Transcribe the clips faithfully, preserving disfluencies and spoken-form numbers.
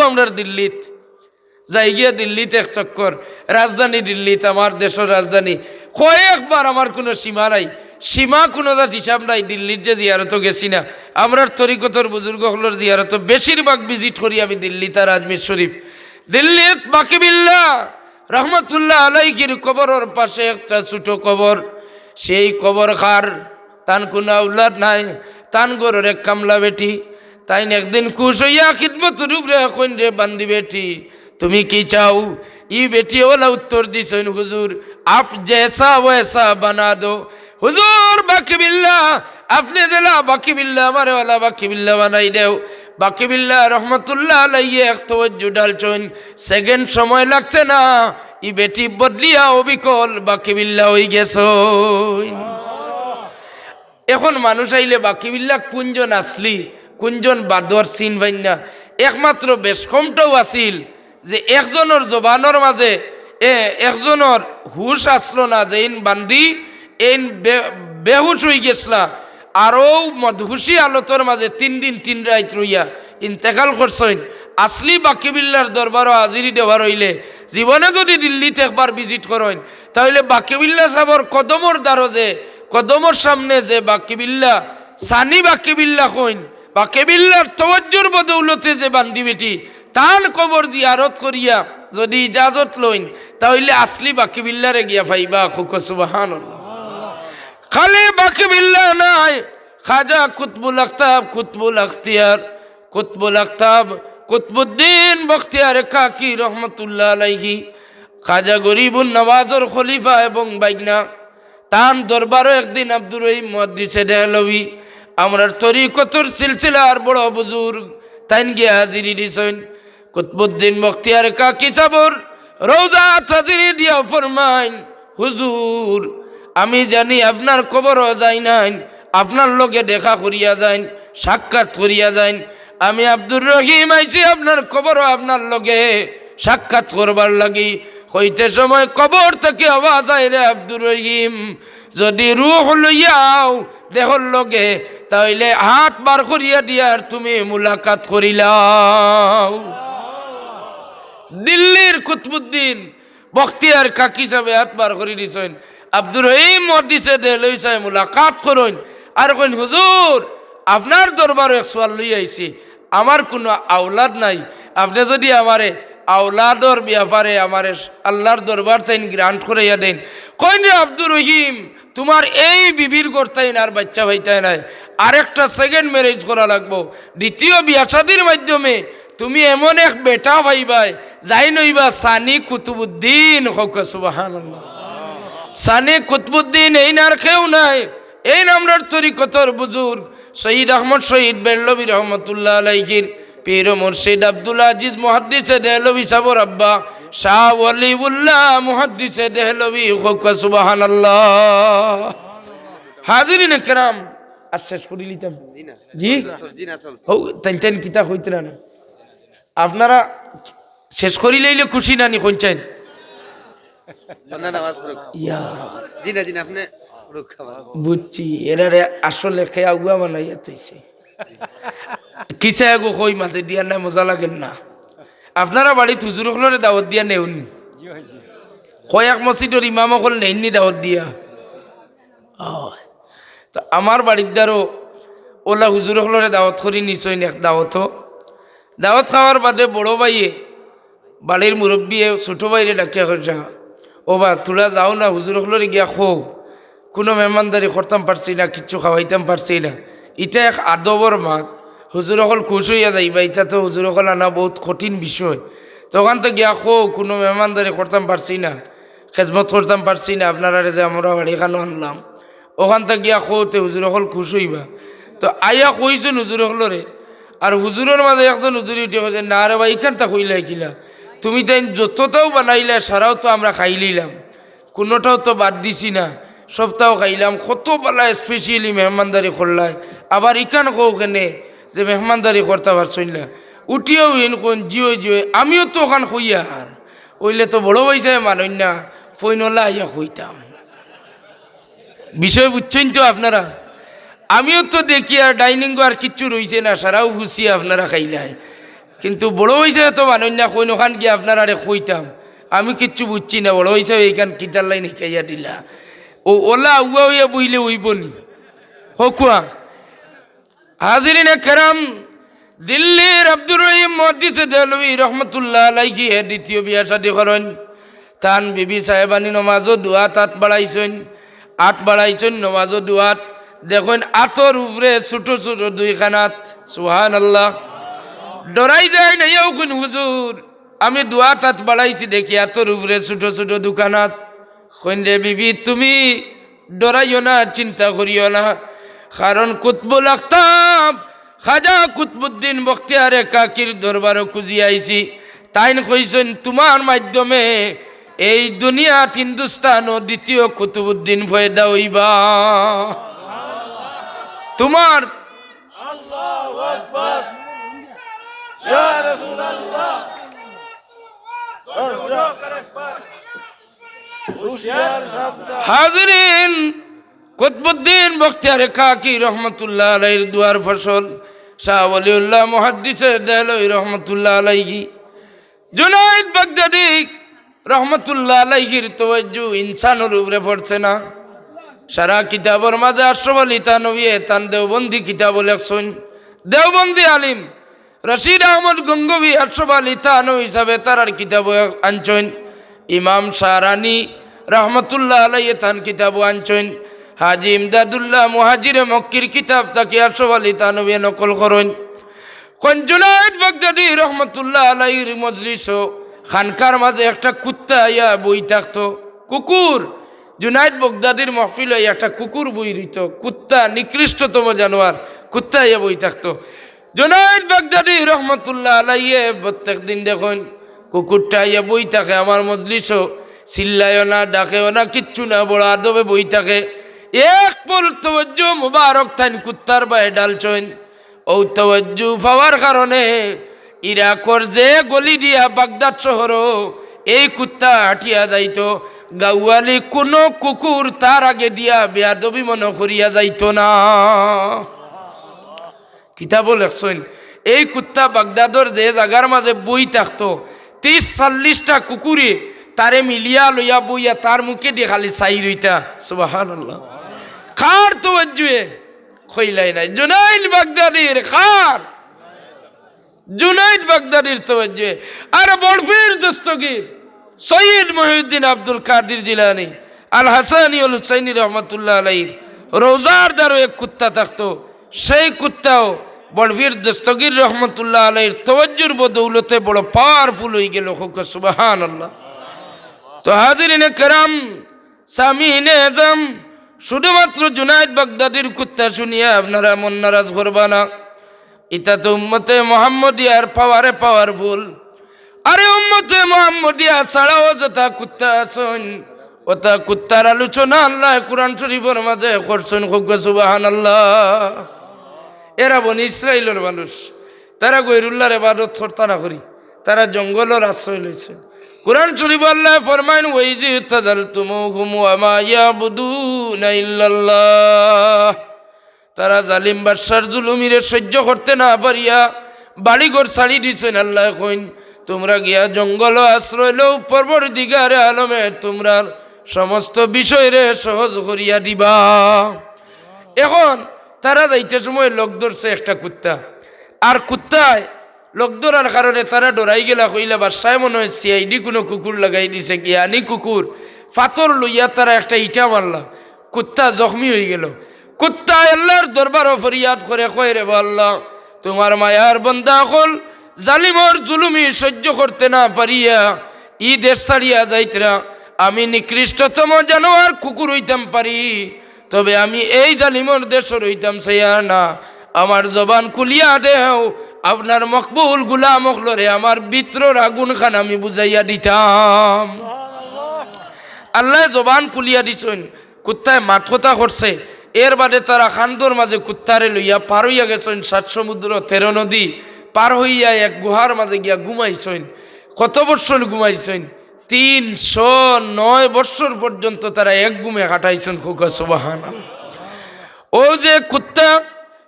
আমরার দিল্লিত। যাই গিয়া দিল্লিত এক চক্কর, রাজধানী দিল্লিত, আমার দেশর রাজধানী। কয়েকবার আমার কুনু সীমা নাই, সীমা কুনু জাত হিসাব নাই। দিল্লির যে জিয়ারতো গেছি না, আমরার তরিকতর বুজুর্গ অকলর জিয়ারতো বেশিরভাগ visit করি আমি দিল্লিত আর আজমির শরীফ। দিল্লিত বাকি বিল্লা রহমতুল্লাহ আলাইহির কবরর পাশে একটা ছোট কবর। সেই কবর কার? তান কুনু আওলাদ নাই, তান ঘরর এক কামলা বেটি। তাইন একদিন খুশ অইয়া খিদমতর উপরে কইন, "রে বান্দি বেটি, তুমি কি চাও?" ই বেটিয়ে অলা উত্তর দিছইন, "হুজুর, আপ জেসা ওয়েসা বানা দো।" হুজুর, বাকি বিল্লা, আপনে যেলা বাকি বিল্লা, আমারে অলা বাকি বিল্লা বানাই দেও। বাকি বিল্লা রহমতুল্লাহ আলাইহি এক তওয়াজ্জু ঢালছইন, second সময় লাগছে না, ই বেটি বদলিয়া অবিকল বাকি বিল্লা অইগেছইন। এখন মানুষ আইলে বাকি বিল্লা কুনজন আসলি, কুনজন বাদর চিন পাইন না। একমাত্র বেশকমটাউ আছিল যে একজনর জবানর মাঝে, এ, একজনর হুশ আছলো না, যেইন বান্দি এইন বে-, বেহুশ অইগেছলা, আর অউ মদহুশি হালতর মাঝে তিন দিন তিন রাইত রইয়া ইন্তেকাল করছইন। আসলি বাকি বিল্লার দরবারো হাজিরি দেওয়ার অইলে, জীবনে যুদি দিল্লিত একবার visit করইন, তা অইলে বাকি বিল্লা সাবর কদমর দ্বারো যে, কদমর সামনে যে বাকি বিল্লা, সানি বাকি বিল্লা কইন, বাকি বিল্লার তওয়াজ্জুর বদৌলতে যে বান্দি বেটি, তান কবর জিয়ারত করিয়া যুদি ইজাজত লইন, তা অইলে আসলি বাকি বিল্লারে গিয়া পাইবা। কউক্কা সুবহানাল্লাহ। খালি বাকি বিল্লা নায়, খাজা কুতবুল আকতাব, কুতবুল আখতিয়ার, কুতবুল আকতাব, কুতবুদ্দিন বখতিয়ার কাকি রহমতুল্লাহ আলাইহি, খাজা গরিবুন নওয়াজর খলিফা এবং বাইগনা, তান দরবারো একদিন আব্দুর রহিম মুহাদ্দিসে দেহলভি, আমরার তরিকতর সিলসিলার বড় বুজুর্গ, তাইন গিয়া হাজিরি দিছইন। কুতবুদ্দিন বখতিয়ার কাকি সাবর রওজাত হাজিরি দিয়া ফরমাইন, "হুজুর, আমি জানি আপনার কবরো যাইনাইন, আপনার লগে দেখা করিয়া যাইন, সাক্ষাৎ করিয়া যাইন। আমি আব্দুর রহিম আইছি আপনার কবরো আপনার লগে সাক্ষাৎ করবার লাগি।" কইতে সময় কবর থাকি আওয়াজ আয়, "রে আব্দুর রহিম, যুদি রুহ লইয়াও দেহর লগে, তা অইলে আত বার করিয়া দিয়ার তুমি মুলাকাত করিলাও।" দিল্লির কুতবুদ্দিন বখতিয়ার কাকি সাবে আত বার করি দিছইন। আব্দুর রহিম মুহাদ্দিসে দেহলভি সাবে মুলাকাত করইন। আর কইন, "হুজুর, আপনার দরবারো এক সওয়াল লইয়া আইছি। আমার কুনু আওলাদ নাই। আপনে যুদি আমারে আওলাদর ব্যাপারে আমারে আল্লার দরবার তাইন grant করাইয়া দেইন।" কইন, "রে আব্দুর রহিম, তুমার এই বিবির ঘর তাইন আর বাইচ্চা পাইতায় নায়, আরেকটা second marriage করা লাগবো। দ্বিতীয় বিয়া শাদির মাধ্যমে তুমি এমন এক বেটা পাইবায়, যাইন অইবা সানি কুতুবুদ্দিন।" কউক্কা সুবহানাল্লাহ। সানি কুতুবুদ্দিন এইন আর কেউ নায়, এইন আমরার তরিকতর বুজুর্গ সৈয়দ আহমদ শহীদ বেরলভী রহমতুল্লাহ আলাইহির পীর ও মুর্শিদ আব্দুল আজিজ মুহাদ্দিসে দেহলভী সাবর আব্বা শাহ ওয়ালিউল্লাহ মুহাদ্দিসে দেহলভী। কউক্কা সুবহানাল্লাহ। হাজিরিনে কেরাম, আর শেষ করিলিতাম। জি না। জি? চল, জি না, চল। হউ, তাইন তাইন কিতা কইতরা না? আপনারা শেষ করিলাইলে খুশি নানি কইনচাইন? না, না, আওয়াজ করুক। ইয়া। জি না, জি না, আপনে করুক আওয়াজ। বুঝছি, এরারে আসলে কে আগুয়া বানাইয়া থইছে। কিসা এগু কই মাঝে দিয়া না মজা লাগের না। আপনারা বাড়িত হুজুর অকলরে দাওয়াত দিয়া নেউন নি? কয়েক মসজিদর ইমাম অকল নেইন নি দাওয়াত দিয়া? অয়। তো আমার বাড়ির দ্বারও অলা হুজুর অকলরে দাওয়াত করি নিছইন এক দাওয়াতো। দাওয়াত খাওয়ার বাদে বড় ভাইয়ে, বাড়ির মুরব্বিয়ে ছোট ভাইরে ডাকিয়া কইরা, "ও বা, তুরা যাও না, হুজুর অকলরে গিয়া কও, কুনু মেহমানদারি করতাম পারছি না, কিচ্ছু খাওয়াইতাম পারছি না।" ইটা এক আদবর মাত। হুজুর অকল খুশ অইয়া যাইবা, ইটা তো হুজুর অকল আনা বউত কঠিন বিষয়। তো অখানতো গিয়া কও, "কুনু মেহমানদারি করতাম পারছি না, খেদমত করতাম পারছি না, আপনারারে যে আমরা বাড়িখানো আনলাম।" অখানতা গিয়া কও, তে হুজুর অকল খুশ অইবা। তো আইয়া কইছইন হুজুর অকলরে, আর হুজুরর মাঝে একজন হুজুরে উঠি কইছে, "না রে বা, ইখানতা কইলায় কিলা? তুমি তাইন যততাউ বানাইলায়, সারাও তো আমরা খাইলিলাম, কুনুটাও তো বাদ দিছি না, সবতাউ খাইলাম। কত বালা specially মেহমানদারি করলায়, আবার ইখান কও কেনে যে মেহমানদারি করতা পারছইন না?" উঠিয়াউ হিন কইন, "জি অয়, জি অয়, আমিও তো অখান কইয়ার।" অইলে তো বড় ভাইসাবে মানইন না, ফইনলা আইয়া কইতাম। বিষয় বুঝছইন তো আপনারা? আমিও তো দেখিয়ার ডাইনিংও আর কিচ্ছু রইছে না, সারাও ফুছিয়া আপনারা খাইলায়। কিন্তু বড় অইছে তো মানুষ না, কইন ওখান গিয়া আপনারারে কইতাম, আমি কিচ্ছু বুঝছি না। বড় অইছে এইখান কিতার লাইন হিকাইয়া দিলা, ও ওলা আউয়া অইয়া বইলে অইবো নি? হকুয়া। হাজিরিনে কেরাম, দিল্লির আব্দুর রহিম মুহাদ্দিসে দেহলভী রহমতুল্লাহ আলাইহি হে দ্বিতীয় বিয়া শাদী করইন। তান বিবি সাহেবানি নমাজো দুয়াত আত বাড়াইছইন, আত বাড়াইছইন নমাজো দুয়াত। দেখইন আতর উপরে ছোট ছোট দুইখান আত, সুবহানাল্লাহ। ডরাই যায় না, ইয়া কইন, "হুজুর, আমি দুয়াত আত বাড়াইছি দেখি আতর উপরে ছোট ছোট দুইখান আত।" কইন, "রে বিবি, তুমি ডরাইও না, চিন্তা করিও না, কারণ কুতবুল আকতাব খাজা কুতবুদ্দিন বখতিয়ারে কাকির দরবারো খুঁজি আইছি। তাইন কইছইন, তুমার মাধ্যমে এই দুনিয়াত হিন্দুস্তানো দ্বিতীয় কুতুবুদ্দিন পয়দা অইবা। তুমার" আল্লাহু আকবার। ইয়া রাসূলুল্লাহ। হুঁশিয়ার সাবধান। হাজিরিন, কুতবুদ্দিন বখতিয়ারে কাকি রহমতুল্লাহ আলাইহির দুয়ার ফসল, শাহ ওয়ালিউল্লাহ মুহাদ্দিসে দেহলভী রহমতুল্লাহ আলাইহি, জুনাইদ বাগদাদি রহমতুল্লাহ আলাইহির তওয়াজ্জু ইনসানর উপরে পড়ছে না। সারা কিতাবর মাঝে আশরাফ আলী থানভীয়ে তান দেওবন্দি কিতাবো লেখছইন, দেওবন্দি আলিম রশিদ আহমদ গঙ্গোহী আশরাফ আলী থানভী হিসাবে তারার কিতাবো আনছইন। ইমাম শাহরানি রহমতুল্লাহ আলাইহি তান কিতাবো আনছইন। হাজী ইমদাদুল্লাহ মুহাজিরে মক্কির কিতাব থাকি আশরাফ আলী থানভীয়ে নকল করইন। কইন জুনাইদ বাগদাদি রহমতুল্লাহ আলাইহির মজলিসো খানকার মাঝে একটা কুত্তা আইয়া বই থাকতো, কুকুর। জুনাইদ বাগদাদির মহফিলো আইয়া একটা কুকুর বই রইতো, কুত্তা, নিকৃষ্টতম জানোয়ার, কুত্তা আইয়া বই থাকতো। জুনাইদ বাগদাদি রহমতুল্লাহ আলাইহি প্রত্যেক দিন দেখইন কুকুরটা আইয়া বই থাকে আমার মজলিসো, চিল্লায়ও না, ডাকেও না, কিচ্ছু না, বড় আদবে বই থাকে। এক পল তওয়াজ্জু মুবারক তাইন কুত্তার বায় ঢালছইন। অউ তওয়াজ্জু পাওয়ার কারণে ইরাকর যে গলি দিয়া বাগদাদ শহরো এই কুত্তা হাঁটিয়া যাইতো, গাউয়ালি কুনু কুকুর তার আগে দিয়া বেয়াদবি মনো করিয়া যাইতো না। কিতাবো লেখছইন, এই কুত্তা বাগদাদর যে জাগার মাঝে বই থাকতো, তিশ চাল্লিশটা কুকুরে তারে মিলিয়া লইয়া বইয়া তার মুখেদি খালি চাই রইতা। সুবহানাল্লাহ। কার তওয়াজ্জুয়ে? কইলাই নাই। জুনাইদ বাগদাদির। কার? জুনাইদ বাগদাদির তওয়াজ্জুয়ে। আর বড়পীর দস্তগীর, সৈয়দ মহিউদ্দিন আব্দুল কাদির জিলানী, আল হাসানি আল হুসাইনি রহমতুল্লাহ আলাইহির রওজার দ্বারো এক কুত্তা থাকতো, সেই কুত্তাও বড়পীর দস্তগীর রহমতুল্লাহ আলাইহির তওয়াজ্জুর বদৌলতে বড় powerful অইগেলো। কউক্কা সুবহানাল্লাহ। তো হাজিরিনে কেরাম, সামিইনে এজাম, শুধুমাত্র জুনাইদ বাগদাদির কুত্তা শুনিয়া আপনারা মন নারাজ করবা না। ইতা তো উম্মতে মোহাম্মদিয়ার power এ powerful। আরে উম্মতে মোহাম্মদিয়া ছাড়াও যেতা কুত্তা আছইন, অতা কুত্তার আলোচনা আল্লায় কুরআন শরীফর মাঝে করছইন। কউক্কা সুবহানাল্লাহ। এরা বনি ইসরাইলর মানুষ, তারা গয়রুল্লাহর ইবাদত করতা না করি, তারা জঙ্গলর আশ্রয় লইছইন। কুরআন শরীফো আল্লায় ফরমাইন, "ওয়াইজ ইতাজালতুমুহুম ওয়া মা ইয়াবুদুনা ইল্লাল্লাহ।" তারা জালিম বাদশার জুলুমিরে সইজ্য করতে না পারিয়া বাড়িঘর ছাড়ি দিছইন। আল্লায় কইন, "তুমরা গিয়া জঙ্গলো আশ্রয় লও, পরওয়ারদিগারে আলমে তুমরার সমস্ত বিষয়রে সহজ করিয়া দিবা।" এখন তারা যাইতে সময় লগ ধরছে একটা কুত্তা, আর কুত্তায় লগ ধরার কারণে তারা ডরাই গেলা, কইলা, "বাদশায় মনে হয় সি আই ডি কুনু কুকুর লাগাই দিছে, জ্ঞানী কুকুর।" ফাতর লইয়া তারা একটা ইটা মারলা, কুত্তা জখমি অইগেলো। কুত্তায় আল্লার দরবারো ফরিয়াদ করে, কয়, "রে বা আল্লা, তুমার মায়ার বান্দা অকল জালিমর জুলুমি সইজ্য করতে না পারিয়া ই দেশ ছাড়িয়া যাইতরা। আমি নিকৃষ্টতম জানোয়ার কুকুর অইতাম পারি, তবে আমি এই জালিমর দেশর অইতাম চাইয়ার না। আমার জবান খুলিয়া দেও, আপনার মকবুল গুলাম অকলরে আমার ভিতরর আগুন খান আমি বুঝাইয়া দিতাম।" আল্লায় জবান খুলিয়া দিছইন, কুত্তায় মাত-কথা করছে। এর বাদে তারা কান্দর মাঝে কুত্তারে লইয়া পার অইয়া গেছইন সাত সমুদ্র, তেরো নদী পার অইয়া এক গুহার মাঝে গিয়া ঘুমাইছইন। কত বৎসর ঘুমাইছইন? তিনশো নয় বৎসর পর্যন্ত তারা এক ঘুমে কাটাইছইন। কউক্কা সুবহানাল্লাহ। অউ যে কুত্তা,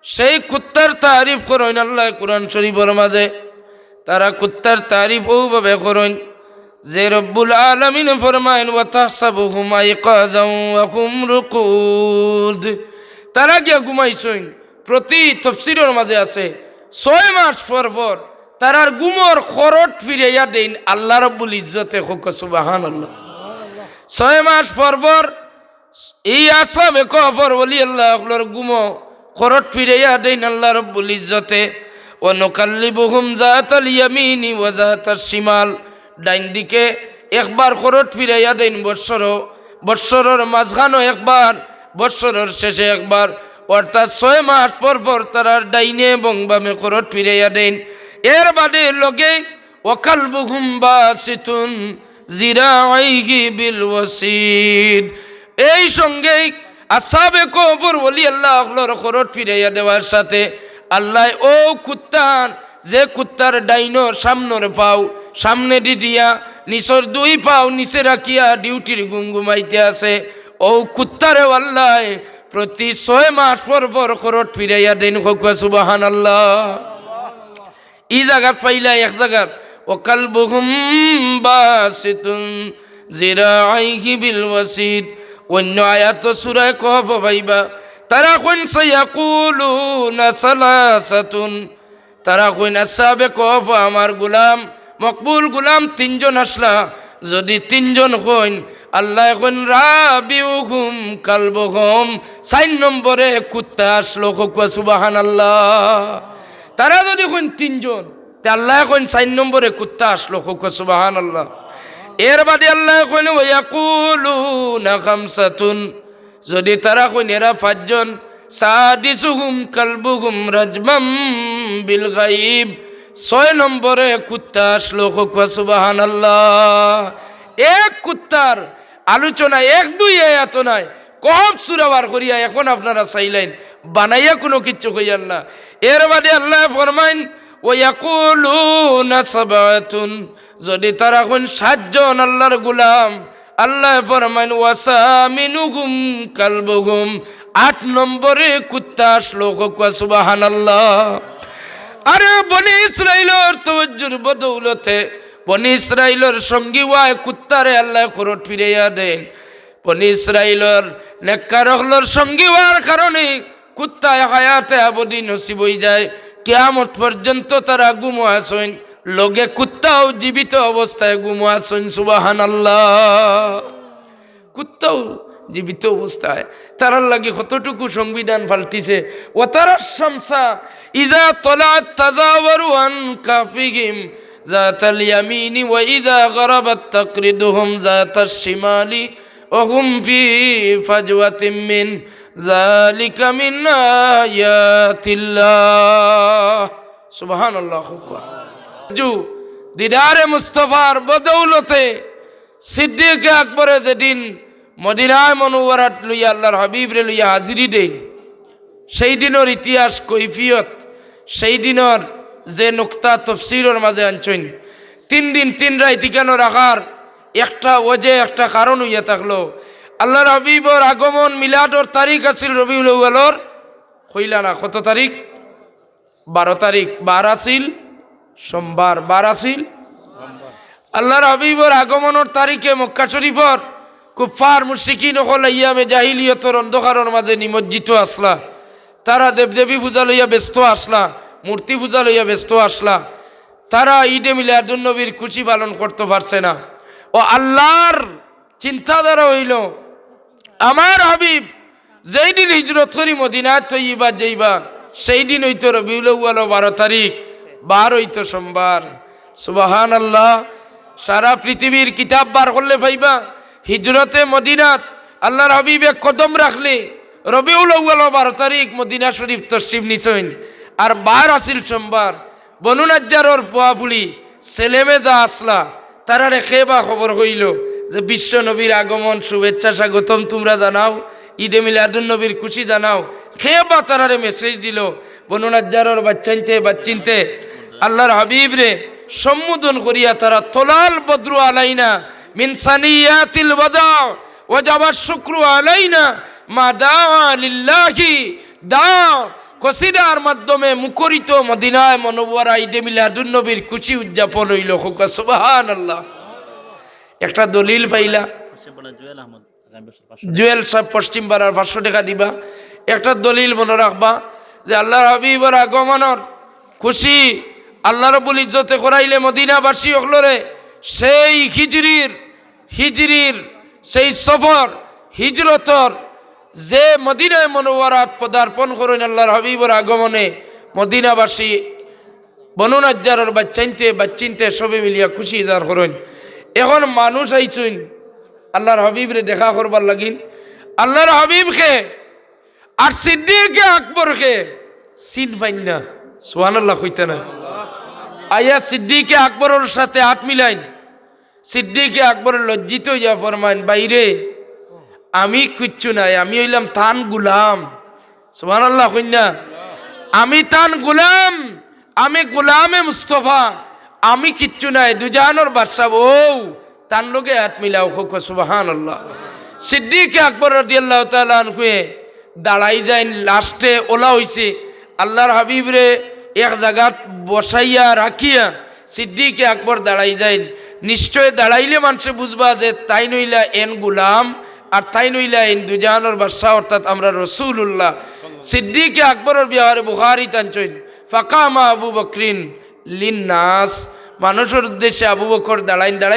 সেই কুত্তার তারিফ করইন আল্লায় কুরআন শরীফর মাঝে। তারা কুত্তার তারিফ অউ ভাবে করইন যে রব্বুল আলামিনে ফরমাইন, "ওয়া তাহসাবুহুম আইকাযান ওয়া হুম রুকুদ।" তারা গিয়া ঘুমাইছইন। প্রতি তফসিরর মাঝে আছে, ছয় মাস পর পর তারার ঘুমর খরট ফিরাইয়া দেইন আল্লাহ রব্বুল ইজ্জতে। কউক্কা সুবহানাল্লাহ। ছয় মাস পর পর এই আসহাবে কহফর ওলি আল্লাহ অকলর ঘুমো খরট ফিরাইয়া দেইন আল্লাহ রব্বুল ইজ্জতে। "ওয়া নুকাল্লিবুহুম যাতাল ইয়ামিনি ওয়া যাতাশ শিমাল।" ডাইন দিকে একবার খরট ফিরাইয়া দেইন বৎসরো, বৎসরর মাঝখানো একবার, বৎসরর শেষে একবার, অর্থাৎ ছয় মাস পর পর তারার ডাইনে এবং বামে খরট ফিরাইয়া দেইন। এর বাদে লগে "ওয়া কালবুহুম বাসিতুন জিরাআইহি বিল ওয়াসিদ।" এই সঙ্গেই আসহাবে কহফর ওলি আল্লাহ অকলর খরট ফিরাইয়া দেওয়ার সাথে আল্লায় অউ কুত্তার, যে কুত্তার ডাইনর সামনর পাও সামনেদি দিয়া, নিচর দুই পাও নিচে রাখিয়া ডিউটির ঘুম ঘুমাইতে আছে, অউ কুত্তারেও আল্লায় প্রতি ছয় মাস পর পর খরট ফিরাইয়া দেইন। কউক্কা সুবহানাল্লাহ। ই জাগাত পাইলা এক জাগাত, "ওয়া কালবুহুম বাসিতুন জিরাআইহি বিল ওয়াসিদ।" অইন্য আয়াত সূরা কহফো পাইবা, তারা কইন, "সায়াকুলুনা সালাসাতুন।" তারা কইন, "আসহাবে কহফো আমার গুলাম, মকবুল গুলাম তিনজন আছলা, যুদি তিনজন কইন, আল্লায় কইন, 'রাবিউহুম কালবুহুম,' চাইর নম্বরে কুত্তা আছলো।" কউক্কা সুবহানাল্লাহ। তারা যুদি কইন তিনজন, তে আল্লায় কইন চাইর নম্বরে কুত্তা আছলো। কউক্কা সুবহানাল্লাহ। এর বাদে আল্লায় কইন, "ওয়া ইয়াকুলুনা খামসাতুন।" যুদি তারা কইন এরা পাঁচজন, "সাদিসুহুম কালবুহুম রাজমান বিল গাইব," ছয় নম্বরে কুত্তা আছলো। কউক্কা সুবহানাল্লাহ। এক কুত্তার আলোচনা এক দুই আয়াত নায়, কহফ সূরা বার করিয়া এখন আপনারা চাইলাইন, বানাইয়া কুনু কিচ্ছু কইয়ার না। এর বাদে আল্লায় ফরমাইন, "ওয়া ইয়াকুলুনা সাবাতুন," যুদি তারা কইন সাতজন আল্লার গুলাম, আল্লায় ফরমাইন, "ওয়া সামিনুহুম কালবুহুম," আট নম্বরে কুত্তা আছলো। কউক্কা সুবহানাল্লাহ। আরে বনি ইসরাইলর তওয়াজ্জুর বদৌলতে বনি ইসরাইলর সঙ্গী অওয়ায় কুত্তারে আল্লায় খরট ফিরাইয়া দেইন। বনি ইসরাইলর নেককার অকলর সঙ্গী অওয়ার কারণে কুত্তায় হায়াতে আবদি নসিব অইযায়। কিয়ামত পর্যন্ত তারা ঘুমো আছইন, লগে কুত্তাও জীবিত অবস্থায় ঘুমো আছইন। সুবহানাল্লাহ। কুত্তাও জীবিত অবস্থায়। তারার লাগি কতটুকু সংবিধান পাল্টিছে। "ওয়া তারাশ শামসা ইযা তালাআত তাজাওয়ারু আন কাহফিহিম যাতাল ইয়ামিনি ওয়া ইযা গারাবাত তাকরিদুহুম যাতাশ শিমালি ওয়া হুম ফি ফাজওয়াতিম মিন যালিকা মিন আয়াতিল্লাহ।" সুবহানাল্লাহ। দিদারে মুস্তফার বদৌলতে সিদ্দিকে আকবরে যেদিন মদিনায় মনোয়ারাত লইয়া আল্লার হাবিবরে লইয়া হাজিরি দেইন, সেই দিনর ইতিহাস, কৈফিয়ত, সেই দিনর যে নুকতা তফসিরর মাঝে আনছইন, তিন দিন তিন রাইত ইখানো রাখার একটা ওজে, একটা কারণ অইয়া থাকলো। আল্লার হাবিবর আগমন, মিলাদর তারিখ আছিল রবিউল আউয়ালর কইলা না, কত তারিখ? বারো তারিখ। বার আছিল সোমবার, বার আছিল। আল্লার হাবিবর আগমনর তারিখে মক্কা শরীফর কুফফার মুশরিকিন অকল আইয়ামে জাহিলিয়তর অন্ধকারর মাঝে নিমজ্জিত আছলা। তারা দেবদেবী পূজা লইয়া ব্যস্ত আছলা, মূর্তি পূজা লইয়া ব্যস্ত আছলা। তারা ঈদে মিলাদুন নবীর খুশি পালন করতো পারছে না। ও আল্লার চিন্তাধারা অইলো, আমার হাবিব যেই দিন হিজরত করি মদিনাত তৈয়িবাত যাইবা, সেই দিন অইতো রবিউল আউয়ালর বারো তারিখ, বার অইতো সোমবার। সুবহানাল্লাহ। সারা পৃথিবীর কিতাব বার করলে পাইবা, হিজরতে মদিনাত আল্লার হাবিব এক কদম রাখলে রবিউল আউয়ালর বারো তারিখ মদিনা শরীফ তশরিফ নিছইন, আর বার আছিল সোমবার। বনু নাজ্জারর পুয়াপুলি সেলেমে যা আছলা, তারারে কে বা খবর কইলো যে বিশ্ব নবীর আগমন, শুভেচ্ছা, স্বাগতম তুমরা জানাও, ঈদে মিলাদুন নবীর খুশি জানাও। কে বা তারারে মেসেজ দিলো? বনু নাজ্জারর বাইচ্চাইন্তে, বাইচ্চিন্তে আল্লার হাবিবরে সম্বোধন করিয়া তারা, "তলাল বদরু আলাইনা মিন সানিয়াতিল ওয়াদা, ওয়াজাবা শুকরু আলাইনা মা দাআ লিল্লাহি দাআ।" কসিদার মাধ্যমে মুখরিত মদিনায় মনোয়ারা ঈদে মিলাদুন নবীর খুশি উদযাপন অইলো। কউক্কা সুবহানাল্লাহ। একটা দলিল পাইলা। জুয়েল সাব পশ্চিম পাড়ার পাঁচশো টেকা দিবা। একটা দলিল মনো রাখবা যে আল্লার হাবিবর আগমনর খুশি আল্লা রব্বুল ইজ্জতে করাইলে মদিনাবাসী অকলরে সেই হিজরির, হিজরির সেই সফর, হিজরতর যে মদিনায় মনোয়ারাত পদার্পণ করইন আল্লার হাবিবর আগমনে, মদিনাবাসী বনু নাজ্জারর বাইচ্চাইন্তে, বাইচ্চিন্তে সবে মিলিয়া খুশি ইজহার করইন। এখন মানুষ আইছইন আল্লার হাবিবরে দেখা করবার লাগিন। আল্লার হাবিব কে আর সিদ্দিকে আকবর কে চিন পাইন না। সুবহানাল্লাহ কইতা না? আইয়া সিদ্দিকে আকবরর সাথে আত মিলাইন। সিদ্দিকে আকবর লজ্জিত অইয়া ফরমাইন, "ভাইরে, আমি কিচ্ছু নায়, আমি অইলাম তান গুলাম।" সুবহানাল্লাহ কইন না? "আমি তান গুলাম, আমি গুলামে মুস্তফা, আমি কিচ্ছু নায়, দুজাহানর বাদশা অউ, তান লগে আত মিলাও।" কউক্কা সুবহানাল্লাহ। সিদ্দিকে আকবর রাদিয়াল্লাহু তাআলা আনহুয়ে দাঁড়াই যাইন, লাস্টে অলা অইছে, আল্লার হাবিবরে এক জাগাত বসাইয়া রাখিয়া সিদ্দিকে আকবর দাঁড়াই যাইন। নিশ্চয় দাঁড়াইলে মানষে বুঝবা যে তাইন অইলা এন গুলাম, আর তাইন অইলা এন দুজাহানর বাদশা, অর্থাৎ আমরার রসুলুল্লাহ। সিদ্দিকে আকবরর ব্যাপারে বুখারীত আনছইন, "ফাকামা আবু বকরিন লিন্নাস", মানুষর উদ্দেশ্যে আবু বকর দাঁড়াইন, দাঁড়াইন